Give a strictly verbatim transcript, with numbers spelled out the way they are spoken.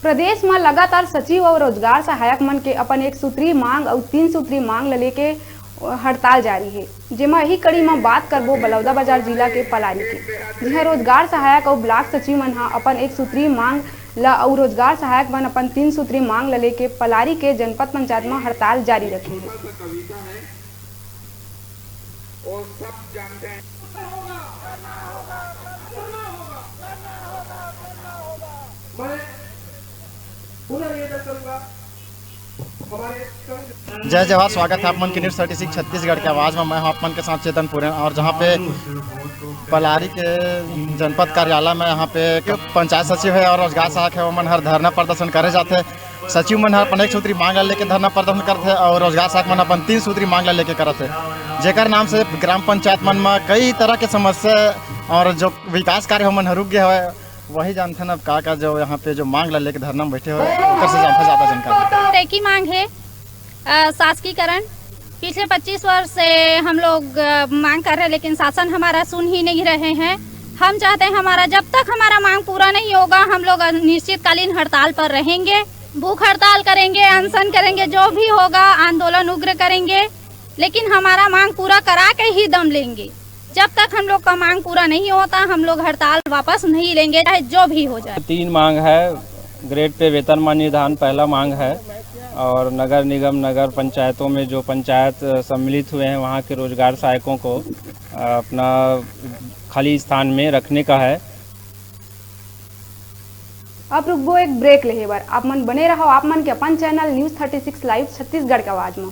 प्रदेश म लगातार सचिव अउ रोजगार सहायक मन के अपन एक सूत्री मांग अउ तीन सूत्री मांग ल लेके हड़ताल जारी हे, जेमा यही कड़ी म बात करबो बलौदाबाजार जिला के पलारी के, जिहां रोजगार सहायक अउ ब्लॉक सचिव मन ह अपन एक सूत्री मांग ल अउ रोजगार सहायक मन अपन तीन सूत्री मांग ल लेके पलारी के जनपद पंचायत म हड़ताल जारी रखे हे। वो सब जानते हैं। मैं पुनः निवेदन करूंगा हमारे संघ जय जवाहर, स्वागत है आप मन के न्यूज थर्टी सिक्स छत्तीसगढ़ के आवाज में। मैं हूं आप मन के साथ चेतन पुरेन और जहां पे पलारी के जनपद कार्यालय में यहां पे एक पंचायत सचिव है और रोजगार सहायक है, वो मन हर धरना प्रदर्शन करे जाते। सचिव मन हर अपन एक सूत्री मांग ला लेके धरना प्रदर्शन करथे और रोजगार सहायक मन अपन तीन सूत्री मांग ला लेके करत है, जेकर नाम से ग्राम पंचायत मन में कई तरह के समस्या और जो विकास कार्य हो मन ह रुक गए हवे। वही जानथन अब का का जो यहाँ पे जो मांग ला लेके धरना में बैठे हो, ओकर से जानथन ज्यादा जानकारी। एक ही मांग है, अ, शासकीकरण। पिछले पच्चीस वर्ष से हम लोग, अ, मांग कर रहे हैं, लेकिन शासन हमारा सुन ही नहीं रहे हैं। हम चाहते हैं हमारा, जब तक हमारा मांग पूरा नहीं होगा, हम लोग अनिश्चितकालीन हड़ताल पर रहेंगे, भूख हड़ताल करेंगे, अनशन करेंगे, जो भी होगा आंदोलन उग्र करेंगे, लेकिन हमारा मांग पूरा करा के ही दम लेंगे। जब तक हम लोग का मांग पूरा नहीं होता, हम लोग हड़ताल वापस नहीं लेंगे, चाहे जो भी हो जाए। तीन मांग है। ग्रेड पे वेतनमान निर्धारण पहला मांग है और नगर निगम, नगर पंचायतों में जो पंचायत सम्मिलित हुए हैं, वहाँ के रोजगार सहायकों को अपना खाली स्थान में रखने का है। अब रुकबो एक ब्रेक लेहे बर। आप मन बने रहो आप मन के अपन channel news thirty six live Chhattisgarh के आवाज में।